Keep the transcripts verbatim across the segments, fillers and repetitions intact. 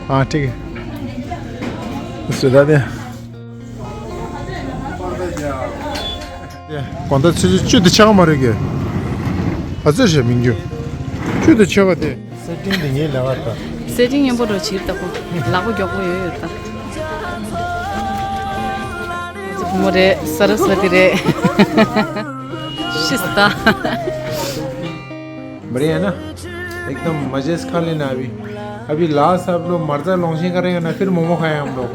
हाँ, ठीक है। सुधा दे। ये कौन सा चीज़ चुद छाव मारेगे? हजर से मिंजो। चुद छाव दे। सेटिंग दे ये लगा था। सेटिंग ये बोलो चीर तको। लागो जो को ये था। मोरे सरस्वती रे। शिस्ता। बढ़िया है ना? एकदम मजे से खा लेना अभी। अभी लास्ट आप लोग मर्जा लॉन्चिंग करेंगे ना, फिर मोमो खाएं हम लोग।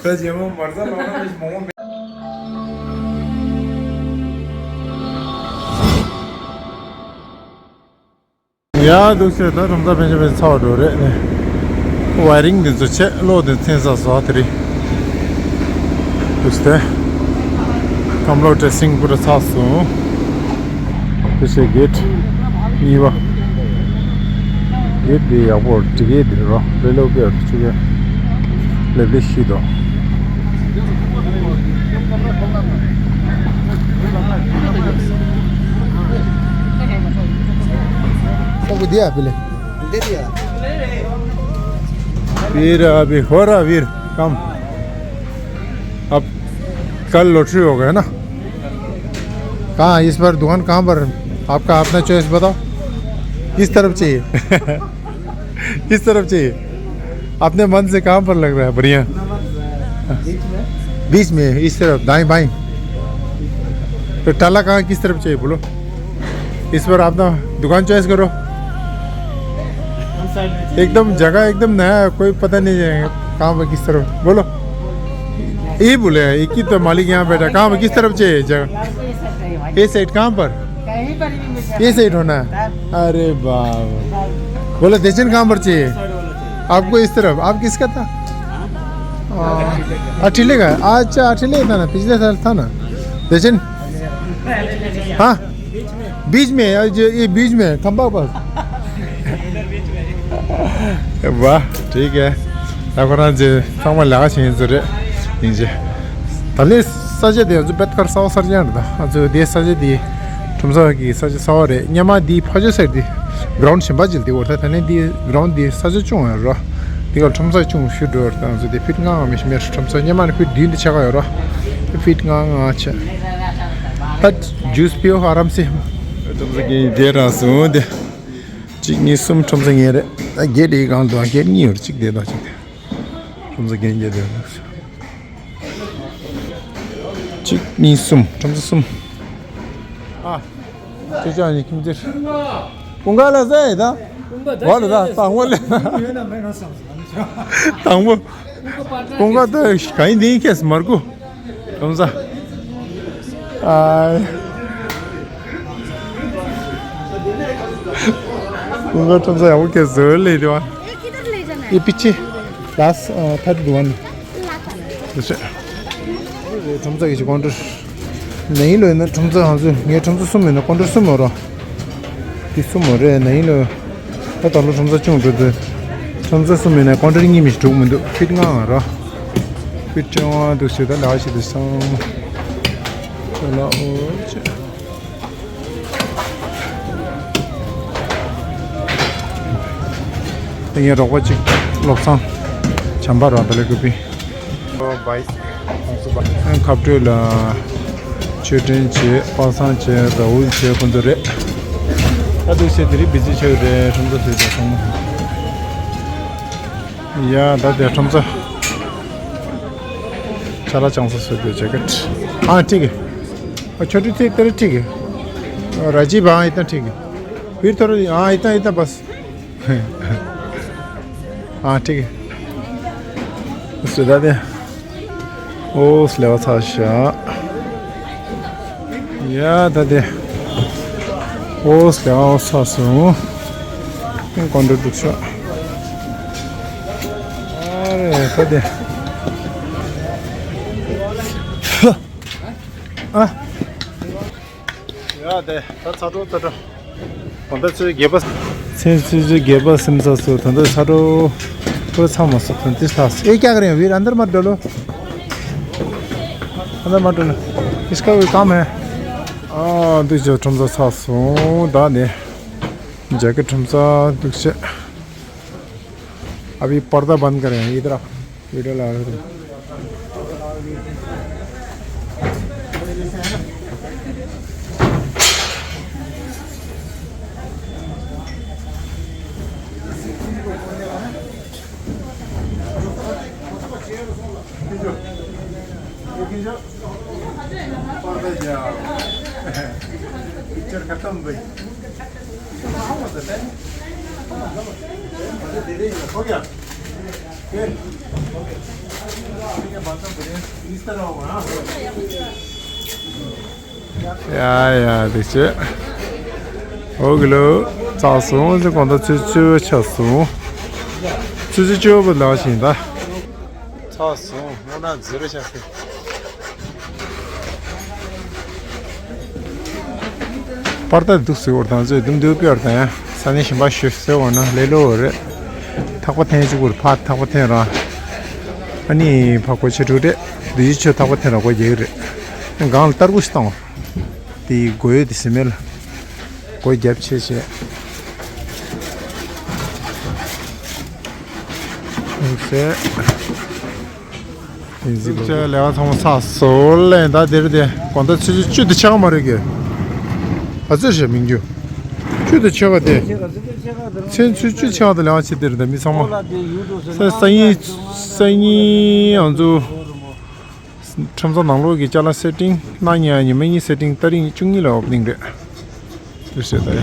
बस ये वो मर्जा लॉन्चिंग मोमो। ཡ་འདུག་སེ་ད་ཁྲོམ་ས་ཕན་ཆད་ཕན་ཆད་ཚར་བ་འགྲོ་རེད་ནས། ཝའི་རིང་འདི་ཚོ་བྱས་གློག་དེ་འཚེམ་ས་བཟོ་དེ་རེད། འདུག་སེ་ཁམས་གློག་ཊེ་སི་ཊིང་པུ་ར་ཚར་སོང་། འདུག་སེ་གེ་ཊི་གཉིས་པ། གེ་ཊི་འདི་ཡག་པོ་འགྲིག་གི་འདི་རོ་ལེ་ལོ་ཀེ་ཆུ་གེ་ལེབ་ལེ་ཤི་དོ། सब दिया पहले। दे दिया। वीर अभी हो रहा वीर काम। अब कल लॉटरी होगा है ना? कहाँ इस बार दुकान कहाँ पर? आपका अपना चॉइस बताओ। किस तरफ चाहिए? किस तरफ चाहिए? अपने मन से कहाँ पर लग रहा है बढ़िया? बीच में। बीच में, इस तरफ, दाएं बाएं। तो ताला कहाँ किस तरफ चाहिए बोलो? इस बार अपना दुकान चॉइस करो। एकदम जगह एकदम नया है, कोई पता नहीं है कहाँ पर किस तरफ। बोलो। यही बोले हैं, एक ही तो मालिक यहाँ बैठा। कहाँ पर किस तरफ चाहिए जगह? ये साइड कहाँ पर? कहीं पर भी मिल जाए। ये साइड होना है। अरे बाप। बोलो देचन कहाँ पर चाहिए? आपको इस तरफ। आप किसका था? अठिले का। अच्छा, अठिले था ना, पिछले साल था ना देचन। हाँ, बीच में। ये बीच में खंबा पास। वाह, ठीक है। ད་ཁོ་རང་ཚོ་ཚང་མ་ལས་ཀ་བྱེད་མཁན་ཚོ་རེད། ཡིན་ཅེ། ད་ལས་ས་ཆ་དེ་ང་ཚོ་པད་དཀར་གསར་པ་གསར་རྐྱང་རེད། ད་ང་ཚོ་དེ་ས་ཆ་དེ་ཁྲོམ་ས་གི་ས་ཆ་གསར་པ་རེད། སྔོན་མ་དེ་ཕ་ཇོ་ཟེར་དེ་གྷ་རའུན་ཌི་གཞན་པ་ཅིག་དེ་འོ་ད་ད་ནས་དེ་གྷ་རའུན་ཌི་དེ་ས་ཆ་ཆུང་ཡང་རོ། དེ་ག་ཁྲོམ་ས་ཆུང་ཤོས་འགྲོ་རེད། ད་ང་ཚོ་དེ་ཕིཊ་ལྔ་ལྔ་མི་ཤི་མེར་ཁྲོམ་ས་སྔོན་མ་ནས་ཕིཊ་བདུན་དེ་ཆགས་ཀ་ཡོད་རོ། ཕིཊ་ལྔ་ལྔ་ཆེ། ད་ཇུས་པིའོ་ཨ་རམ་སེ། ཁྲོམ་ས་གི་དེ་ར་སོང་དེ། གཅིག་གཉིས་གསུམ་ཁྲོམ་ས་གཉིས་རེད། ད་གེ་ཊི་གང་དུ་གེ་ཊི་གཉིས་ཡོད་རེད། གཅིག་དེ་དང་གཅིག་དེ། ཁྲོམ་ས་གན་རྒྱ་དེ་ནོག་གཅིག་གཉིས་གསུམ། ཁྲོམ་ས་གསུམ། ཨ། ཅོ་ཅོ་ཨ་ནི་ཁྱིམ་རྩེར། ཀུན་དགའ་ལ་ཟེར་ད། ཀུན་དགའ་ད་ཧོ་ལ་ད་དང་པོ་ལ། དང་པོ། ཀུན་དགའ་ད་ག་ཡིན་དེ་ཡིན་ཁེས་མར་ཀུ། ཁྲོམ་ས། ཨ། ཀུན་དགའ་ཁྲོམ་ས་ཡག་པོ་ཁེས་བཟོས་ལེ་དེ་བ། ये किधर ले जाना है? ये पीछे लास्ट थर्ड वन। ཁྲོམ་ས་གི་ཅིག་ཀོན་ཊར། ནའི་ལོ་ཡིན་ན་ཁྲོམ་ས་ཧང་ཚུ་ངའི་ཁྲོམ་ས་གསུམ་ཡིན་ན་ཀོན་ཊར་གསུམ་ཡོད་རོ། དེ་གསུམ་ཡོད་རེད་ནའི་ལོ། ད་ད་ལོ་ཁྲོམ་ས་ཆུང་འགྲོ་དུས། ཁྲོམ་ས་གསུམ་ཡིན་ན་ཀོན་ཊར་གཉིས་མི་ཞིག་འགྲོ་གི་མི་འདུག་ཕིཊ་ལྔ་ཡོད་རོ། ཕིཊ་བཅོ་ལྔ་འདུག་ཞེ་ད་ལག་ཞིག་འདུག་སང་། ཁོ་ལ་འོ་ཅེ། ངའི་རོགས་པ་གཅིག་བློ་བཟང་བྱམས་པ་རང་དེ་ལས་ཀུ་པི། ཁ་བྲོ་ལ་ཆོས་སྒྲོན་བྱས། པ་སངས་བྱས། ར་ཧུལ་བྱས། ཁོ་ཚོ་རེད། ད་འདུག་སེ་དེ་རིང་བི་ཛི་ཆགས་རེད། ཁྲོམ་ཚོ་ཟེར་ད་ཚང་མ། ཡ་ད་དེ་ཁྲོམ་ཚོ། ཆ་ལ་ཅང་ས་སོ་དེ་ཇེ་ཀེ་ཊི། ཨ་ཐིག་གི་ཨ་ཆོ་ཏི་ཐིག་དེ་ར་ཐིག་གི་ར་ཇི་བ་ཨ་ཡི་ད་ཐིག་གི་བིར་ཐོར་ཨ་ཡི་ད་ཡི་ད་བས། ཨ་ཐིག་གི་སུ་ད་དེ་ཨོ་སི་ལེ་བ་ཚ་ཤ། ཡ་ད་དེ་ཨོ་སི་ལེ་བ་ཚ་སོང་། ཀོན་ཌོ་འདུག་ཤ། ཨ་རེ་ད་དེ་ཨ། ཡ་དེ་ད་ཚ་དྲོ་ཚ་དྲོ། ད་ལྟ་ཚོད་བརྒྱད་པ། ཚེས་ཚོད་ཚོད་བརྒྱད་པ་སིམ་ས་སོ། ད་ལྟ་ཚ་དྲོ། ཁོ་ཚང་མ་སོ་ད་ལྟ་ཐ་སི་ཨེ་ཀྱ་ག་རེ་ཡང་བིར་ཨན་དར་མ་འགྲོ་ལོ། ཨན་དར་མ་འགྲོ་ལོ། ཨིས་ཀ་བི་ཀམ་ཧེ། ཨ་འདུག་ཅོ་ཁྲོམ་ཚོ་ཚ་སོང་ད་ནི། जैकेट ཁྲོམ་ས་འདུག་བྱས། अभी पर्दा बंद करें इधर। वीडियो ला रहे थे। पिक्चर खत्म भाई। हो गया। फिर इस तरह होगा ना। ཡ་ཡ་དེ་ཆེ། འོ་གི་ལོ། ཚར་སོང་ཟེར་གོང་ད་ཆུ་ཚོད་བཅུ་ཆགས་སོང་། ཆུ་ཚོད་བཅུ་པ་ལ་ཕྱིན་ད། ཚར་སོང་། སྔོ་ནག་ཛི་རོ་ཆགས་སོང་། པར་ད་འདུག་ཟེར་བར་དང་ཚོད་དུམ་དུ་པར་དང་ཡང་ས་གནས་གཞན་པ་ཞུ་ཟེར་བ་ན་ལེ་ལོ་རེད། ཐག་པ་འཐེན་བཅུག་གུར་ཕ་ཐག་པ་འཐེན་ར། ཨ་ནི་ཕ་གོ་ཆེ་དྲུག་རེད། འདི་ཡི་ཆོས་ཐག་པ་འཐེན་ར་གོ་རྒྱག་གི་རེད། སྒང་ལ་ལྟར་བུ་ཞིག་བཏང་བ། དེ་ཡི་སྒོ་ཡོད་དེ་ཟིན་མེད་ལ། སྒོ་རྒྱབ་ཆེ་བྱས། ལུག་སེ། ལུག་སེ་ལས་ཀ་ཚང་མ་ཚར་སོང་ལས་ད་དེར་དེ་དགོང་དག་ཆུ་ཚོད་བཅུ་དེ་ཆག་མ་རེད་གི། ཨ་ཙི་ཞེས་མིན་རྒྱུ། བཅུ་དེ་ཆག་ག་དེ། མཚན་ཆུ་བཅུ་ཆག་དེ་ལས་ཀ་བྱེད་དེར་དེ་མི་ཚང་མ། ས་སང་ཉིན་སང་ཉིན་ང་ཚོ། ཁྲོམ་ས་ནང་ལོགས་ཀྱི་ཅ་ལག་སེ་ཊིང་གནངས་ཉིན་ཉི་མ་གཉིས་སེ་ཊིང་ཏ་རིག་བཅུ་གཉིས་ལ་ཨོ་པ་ནིང་རེད། དུ་ཟེར་ད་ཡ།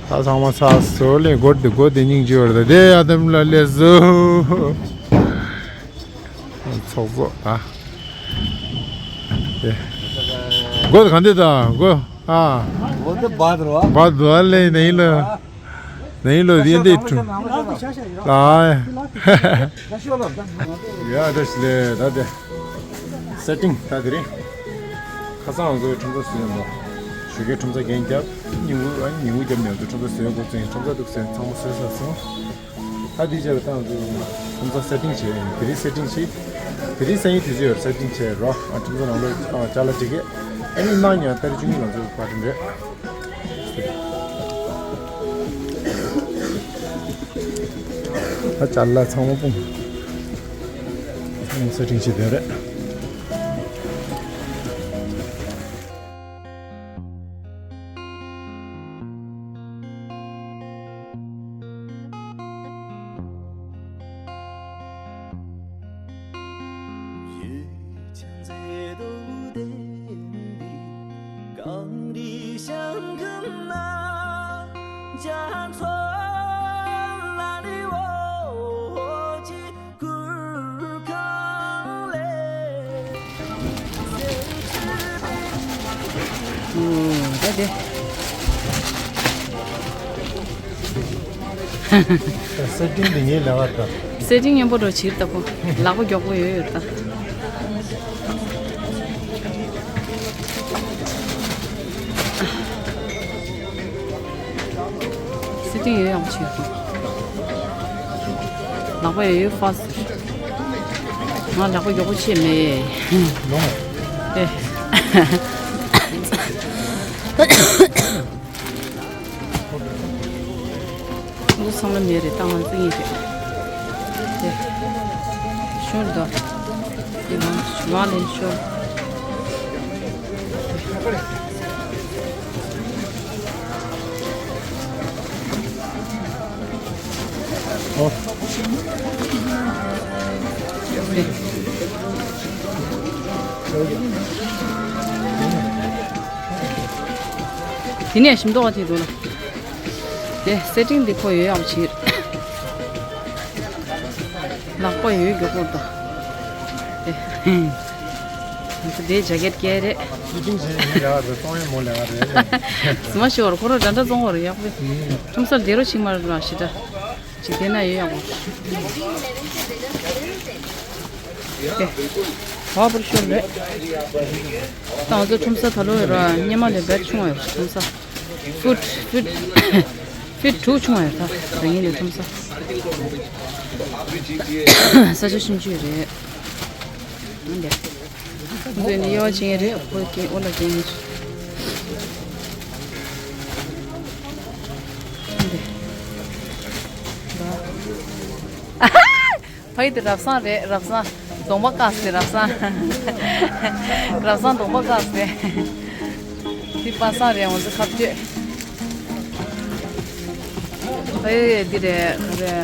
ད་ཚང་མ་ཚར་སོང་ལས་སྒོར་དེ་སྒོ་དེ་སྙིང་རྗེ་བར་ད་དེ་ཡ་དམ་ལ་ལས་བཟོ། ཚོགས་གཙོ་ད། དེ། སྒོ་དེ་གང་དེ་ད་སྒོ་ཨ། སྒོ་དེ་བར་དུ་རོ། བར་དུ་ཨ་ལས་ནས་ཡིན་ལ། ནའི་ལོ་ཡིན་དེ་ཁྲུ། ལ། ཡ་ད་ཞི་ལེ་ད་དེ། སེ་ཊིང་ད་དེ་རེད། ཁ་སང་ང་ཚོའི་ཁྲོམ་ས་བཟོས་ཡོད་མོ། ཞོགས་ཀས་ཁྲོམ་ས་རྒྱན་བརྒྱབ། ཉིན་གུང་ཨ་ཉིན་གུང་བརྒྱབ་ནས་ང་ཚོ་ཁྲོམ་ས་བཟོས་འགོ་བཙུགས་ཡིན། ཁྲོམ་ས་འདུག་ཟེར་ཚང་མ་བཟོས་ཚར་སོང་། ད་དེ་རྗེས་ལ་ད་ང་ཚོ་ཁྲོམ་ས་སེ་ཊིང་བྱས་ཡིན། དེ་རིང་སེ་ཊིང་བྱས། དེ་རིང་སང་ཉིན་དུས་ཚོད་ཡོད་སེ་ཊིང་བྱས་རོ། ཨ་ཁྲོམ་ས་ནང་ལོགས་ཅ་ལག་སྒྲིག་གི། ཨ་ནི་གནངས་ཉིན་ཏ་རིག་བཅུ་གཉིས་ང་ཚོ་བར་དུ་འདྲེ། ད་ཅ་ལག་ཚང་མ་སྤུངས། ཚང་མ་སེ་ཊིང་བྱེད་དོན་རེད། ད་དེ། སེ་ཊིང་འདི་ངའི་ལས་ཀ་ད། སེ་ཊིང་སྙན་པོ་འགྲོ་བྱེད་ད་ཁོ། ལག་པ་མགྱོགས་པོ་ཡོད་ཡོད་ད། སེ་ཊིང་ཡོད་ཡག་པོ་བྱེད་ཁོ། ལག་པ་ཡོད་ཡོད་ཧྥ་སི་ཊི། ང་ལག་པ་མགྱོགས་པོ་བྱེད་མེད། ལོང་། ཨེ། འདི་ཚང་མ་མེད་རེད། ད་ང་ཚོ་ཡིན་རེད། དེ། ཤོར་འདུག་དེ་མང་ཆུ་མ་ལེན་ཤོར། ཨོ། དེ། དེ་ནས་ཞིམ་མདོག་དེ་འདུག་ལ། དེ་སེ་ཊིང་འདི་ཁོ་ཡོད་ཡག་བྱེད། ལག་པ་ཡོད་མགྱོགས་པོ་འདུག་དེ། ང་ཚོ་དེའི་ཇེ་ཀེཊ་སྐྱེལ་རེད། སེ་ཊིང་བྱེད་ཡིན་ལས་ཀ་རེད། གཏོང་ཡིན་མོ་ལས་ཀ་རེད། ཟི་མ་ཤོར་ཁོ་རང་འདྲ་འདྲ་བཙོང་བར་ཡག་པོ། ཁྲོམ་སར་བསྡད་རོགས་ཤིག་མ་རེད་ལ་ཞེ་དྲག་ཅིག་བསྡད་ན་ཡོད་ཡག་པོ། དེ། བ་བུར་ཤོར་རེད། ད་ང་ཚོ་ཁྲོམ་ས་ད་ལོ་ཡོད་ར་སྔོན་མ་ལས་བེད་ཆུང་བ་ཡོད་ཁྲོམ་ས། ཕུཊ་ཕུཊ་ཕུཊ་དྲུག་ཆུང་བ་ཡོད་ད་རང་ཉིད་ནས་ཁྲོམ་ས། ས་ཆ་ཆུང་ཆུང་རེད། འདི། ཁོང་ཚོས་ནི་གཡོ་ཅན་རེད། ཁོ་གི་ཨོ་ལ་ཅན། ཕ་ཡི་དེ་རབ་བཟང་རེད། རབ་བཟང་གདོང་པ་བཀག་སྟེ། རབ་བཟང་རབ་བཟང་གདོང་པ་བཀག་སྟེ། དེ་པ་སངས་རེད། ང་ཚོ་ཁ་གཏད། ཨེ་འདི་རེད། ག་རེ།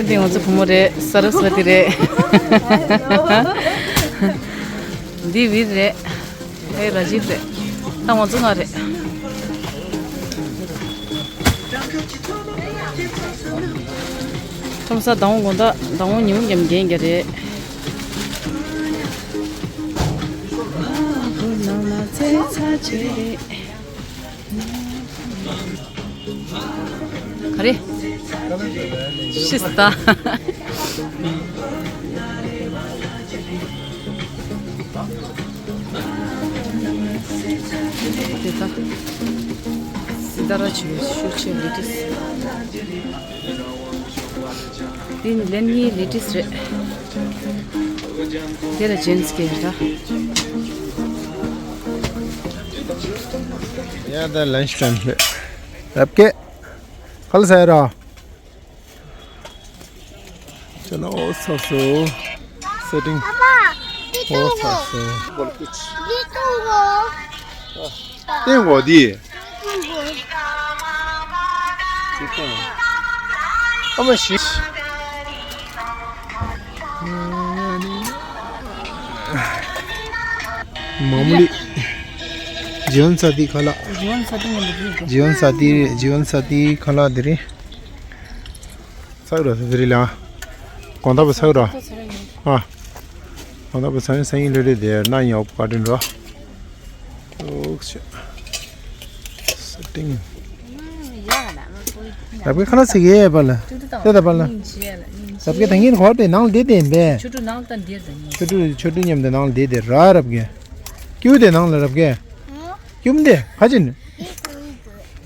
འདི་ང་ཚོ་བུ་མོ་རེད། ས་ར་སི་བ་ཏི་རེད། འདི་བིར་རེད། ཨེ་ར་ཇིབ་རེད། ད་ང་ཚོ་ལྔ་རེད། ཁྲོམ་ས་ཟླ་བ་དགོང་དག་ཟླ་བ་ཉིན་མོ་རྒྱབ་རྒྱན་རྒྱ་རེད། ནང་ལ་ཚེ་ཚ་བྱེད། ག་རེ། ཤི་སྟ། དེ་ད་སི་ཏཱ་ར་ཆུ་ཤུ་ཆེ་ལི་ཏིས། འདི་ལན་གཉིས་ལི་ཏིས་རེད། དེ་ལ་ཇེན་སི་ཀེ་ར། ཡ་ད་ལན་ཆི་ཊེམ་རེད། རབ་ཀེ། ག་ལ་ཟེར་ར། ཅ་ལག་ཨོ་ཚ་སོ། སེ་ཊིང་ཨོ་ཚ་སོ། སྟེང་འོག་འདི། ཨ་མ་ཤི། མ་མུ་ལི། ཇི་ཡོན་ས་ཏི་ཁ་ལག་ཇི་ཡོན་ས་ཏི་ཁ་ལག་དེ་རེད། ཚ་ར་ཟ་རི་ལ། གོང་ཐ་པ་ཚ་ར། ཨ། གོང་ཐ་པ་ཚ་ར་སང་ཉིན་ལོ་རེ་དེ་ན་ཡོག་པ་དྲིན་རོ། ཨོ་ཤི། སེ་ཊིང་། རབ་ཀེ་ཁ་ལག་ཟེར་གི་པ་ལ། དེ་ད་པ་ལ། རབ་ཀེ་ད་ངེད་གོ་དེ་ནང་ལ་བསྡད་དེ་བས། ཆུ་ཕྲུག་ནང་ལ་ད་འདིར་ད་ཉིན། ཆུ་ཕྲུག་ཆུ་ཕྲུག་མཉམ་དུ་ནང་ལ་བསྡད་དེ་ར་རབ་ཀེ། ཀྱུ་དེ་ནང་ལ་རབ་ཀེ། ཀྱུ་མ་དེ་ཁ་ཅིན།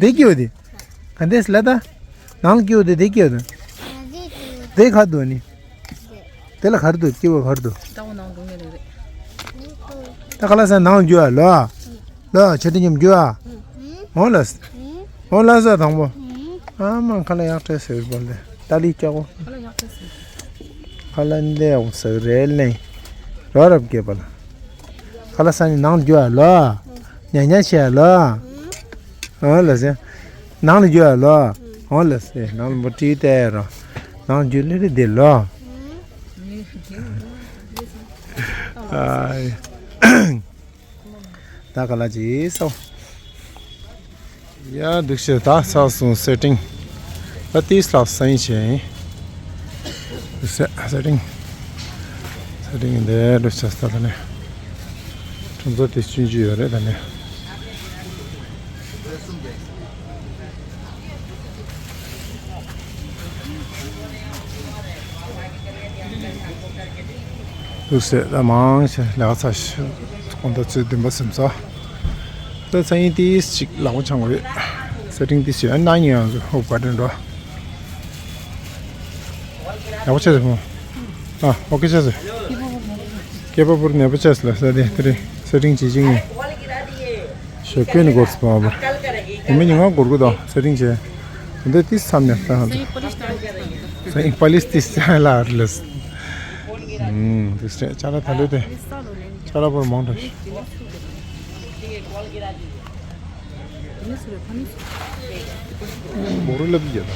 དེ་ཀྱུ་དེ། ག་འདྲས་ལ་ད། ནང་ལ་སྐྱེའུ་དེ་དེ་སྐྱེའུ་དེ། དེ་ག་དུ་ནི། དེ་ལ་གར་དུ་སྐྱེའུ་གར་དུ། ད་ཁ་ལ་ས་ནང་ལ་འགྱུར་བ་ལོ། ལོ་ཆ་དེ་ཉམས་འགྱུར་བ། འོང་ལ། འོང་ལ་ས་དང་པོ། ཨ་མ་ཁ་ལ་ཡག་བྲལ་ཟེར་བ་ལས་ཏ་ལི་སྐྱག་གོ། ཁ་ལ་འདི་ཡག་ཟེར་རེད་ལེ། རོ་རབ་སྐྱེས་པ་ལ། ཁ་ལ་ས་ནི་ནང་འགྱུར་བ་ལོ། ཉ་ཉ་བྱས་ལོ། ཨོ་ལ་སེ། ནང་ལ་འགྱུར་བ་ལོ། ཨོ་ལ་སེ་ནང་ལ་མོ་ཏྲི་ཏེ་རོ། ནང་འགྱུར་ལེ་རེ་དེ་ལོ། ཨའི། ད་ག་ལ་ཅི་སོ། ཡ་འདུག་ཤེས་ད་ཚར་སོང་སེ་ཊིང་། ད་ཏིས་ལ་སེན་ཆེན། སེ་ཊིང་། སེ་ཊིང་འདི་འདུག་ཤེས་ད་ད་ནས། ཁྲོམ་ཚོགས་དེ་ཆུང་ཆུང་ཡོད་རེད་ད་ནས། ལུགས་སྲོལ་ལ་མང་ཆེ་ལས་ཀ་ཚ་ཤོས་དགོང་དག་ཚོད་བདུན་པ་སེམས་ས། ད་ཚ་ཡིན་ཏིས་ཅིག་ལག་པ་འཆང་དགོས་རེད། སེ་ཊིང་ཏིས་ཡོད་ན་ཉིན་ཡང་ཧོབ་ག་དྲན་འགྲོ། ཡག་པོ་བྱས་ཟེར་མོ། ཨ་ཨོ་ཀེ་བྱས་ཟེར། སྐྱེས་པ་པུར་ནད་པ་བྱས་ཟེར་ལ་ས་དེ་དེ་རིང་སེ་ཊིང་བྱེད་ཀྱི་ཡིན། ཞོགས་ཀས་ནི་འགོར་སི་པ་བར། དེ་མི་ཉི་མ་འགོར་གི་དང་སེ་ཊིང་བྱས། འདི་ཏིས་མཚམས་ནས་ལྟ་ཧང་། སེ་ཨིང་པ་ལིས་ཏིས་ལ་ཨར་ལས། ཏིས་ཅ་ལ་ཐ་ལེ་ཏེ། ཅ་ལ་བོར་མང་དྲགས། མོ་རུ་ལབ་ཡོད།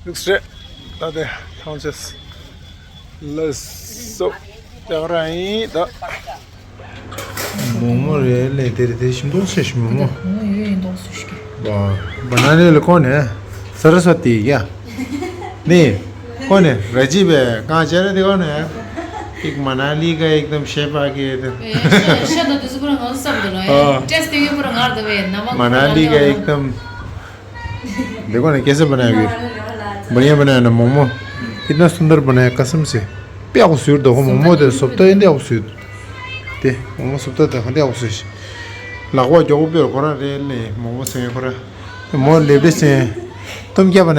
ལུགས་སྲོལ་ད་དེ་ཐང་ཆེས་ལ་སོ་ཡག་ར་ཡིན་ད། མོག་མོག་རེད་ལས་དེ་རེད་དེ་ཞིམ་མདོག་ཆེ་ཞིམ་མོག་མོག་མོག་ཡོད་ཡིན་མདོག་སུ་ཞིག་གི། བ་བ་ན་ནི་ལ་ཁོ་ནས་ས་ར་སོ་ཏི་ཡ། ནི། ཁོ་ནས་ར་ཅི་བས་གང་བྱས་ར་དེ་ཁོ་ནས། एक मनाली का एकदम शेफ आ गया इधर। ཤ་ཤ་ད་དུས་སུ་པུ་ར་ངང་སམ་དུ་ལོ། ཨ། ཏེས་ཏེ་ཡོད་པུ་ར་ངར་དུ་བས་ནམ། मनाली का एकदम देखो ना कैसे बनाया वीर। बढ़िया बनाया ना मोमो। कितना सुंदर बनाया कसम से। पे आपको स्वीट देखो मोमो दे सब तो इंदे आपको स्वीट। དེ་མོག་མོག་སུབ་ད་ད་ག་འདི་ཨོ་སུ་ཤི། ལག་པ་མགྱོགས་པོ་སྤོས་ཁོ་རང་རེད་ལེ། མོག་མོག་སེང་ཁོ་རང་མོ་ལེབ་ལེ་སེང་། ཏུམ་ཀྱ་བ་ན།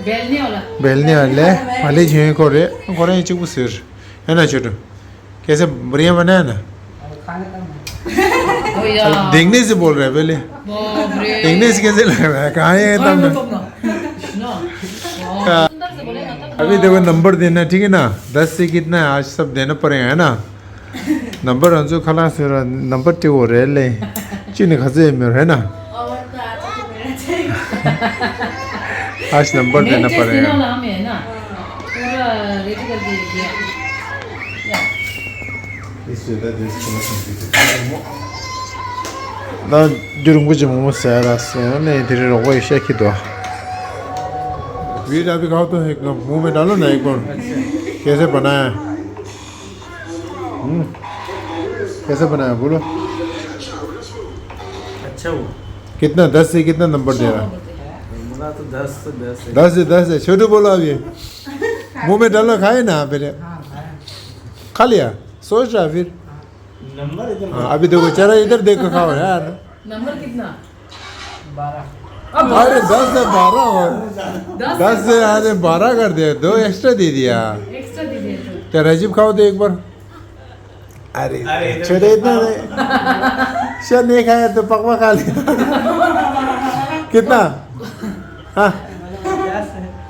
बेलने वाला। बेलने वाला है। भले झुए को रे। को रे चिकू सिर। है ना छोटू? कैसे बढ़िया बना है ना? देखने से बोल रहे हैं पहले। देखने से कैसे लग रहा है? कहाँ है ये तब? अभी देखो नंबर देना, ठीक है ना? दस से कितना है आज सब देना पड़ेगा, है ना? नंबर अंजू खला से नंबर टे हो रहे ले। चीनी खजे में है ना? आज नंबर देना पड़ेगा। पूरा रेडी कर दिए गया। या। ད་རྒྱུ་རིང་པོ་ཅིག་མོག་མོག་ཟ་ཡ་རག་སོང་ནས་དེ་རིང་རོགས་པ་ཡི་ཤ་ཁྱི་འདུག་ཨ། वीर अभी खाओ तो एक मुंह में डालो ना एक बार। कैसे बनाया? हम्म। कैसे बनाया बोलो? अच्छा हुआ। कितना, दस से कितना नंबर दे रहा? मेरा तो दस से दस है। दस से दस है। छोटू बोलो अभी। मुंह में डालो, खाए ना पहले। खा लिया? सोच रहा फिर? नंबर इधर हाँ, अभी देखो, जरा इधर देख के खाओ यार। नंबर कितना? बारह। अरे दस से बारह हो। दस से, अरे बारह कर दिया, दो एक्स्ट्रा दे दिया। एक्स्ट्रा दे दिया तो। क्या राजीव खाओ तो एक बार। अरे अरे, इधर छोटे इतना नहीं। शायद नहीं खाया तो पकवा खा लिया। कितना? हाँ।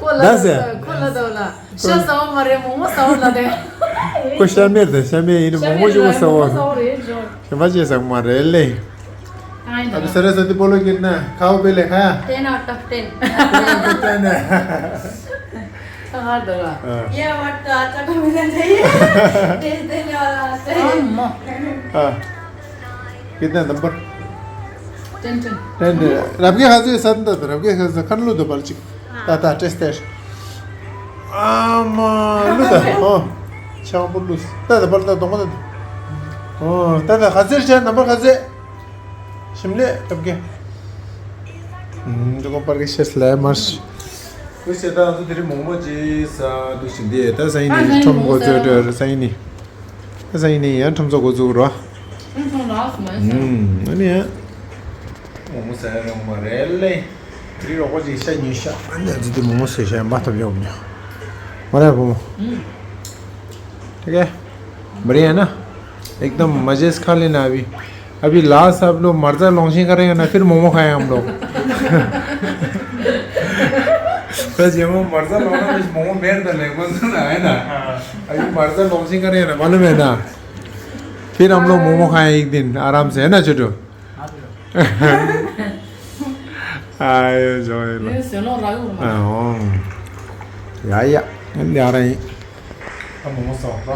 दस है। खोला दो ना। ཤ་ཟ་བ་མ་རེད། མོག་མོག་ཟ་བ་ལ་རེད། ཁོ་ཤ་མེད་དེ། ཤ་མེད་ཡིན་ན་མོག་མོག་ཅིག་ཟ་བ། ཤ་མེད་ཅིག་ཟ་བ་མ་རེད་ལེ། ཨ་ནི་ས་ར་ས་ཏི་པོ་ལོ་གིར་ན་ཁའོ་པེ་ལེ་ཁ། ten out of ten. Ten. ये बात तो अच्छा को मिलना चाहिए। टेस्ट देने वाला चाहिए। हाँ। कितना number? Ten ten. Ten ten. रब के खासे सत द रब के खासे खन लो दो बार चिक। ता ता टेस्ट टेस्ट। आमा लुता। ओ। छाव पर लुस। ता ता पर ता दोंगा ता। ओ ता ता खासे छा नंबर खासे। शिमले रब के। हम्म, तो को पर के शेष ले मर्स। कुछ से ता तो तेरे मोमो जी सा तो सिंधी है ता सही नहीं। ठम को जो डर सही नहीं। ད་ས་ཡིན་ནི་ཡང་ཁྲོམ་ཚོགས་འགོ་བཙུགས་རོགས། ཁྲོམ་ཚོགས་རག་སོང་མ་ཟེར། ཨུམ། ཨ་ནི་ཡང་། མོག་མོག་ཟ་ཡ་རང་མ་རེད་ལེ། དེ་རིང་རོགས་པ་ཅིག་ཤ་ཉོས་ཤག་ཨ་ནི་ཨ་ཙི་དེ་མོག་མོག་ཟ་ཤ་མ་ཐོབ་ཡོང་མྱོང་། མ་རེད་བུ་མོ། ཨུམ། ठीक है। बढ़िया है ना? एकदम मजे से खा लेना अभी। अभी लास्ट आप लोग मर्चा लॉन्चिंग करेंगे ना, फिर मोमो खाएं हम लोग। बस ये वो मर्चा लॉन्चिंग मोमो मेरे तो लेगो ना, है ना? अभी मर्चा लॉन्चिंग करेंगे ना, मालूम है ना? फिर हम लोग मोमो खाएं एक दिन आराम से, है ना छोटू? आयो जोएला। ཨོ། ཡ་ཡ། ཡ་ར་ཡིན། ཨ་མོ་མོ་ཟ་བ།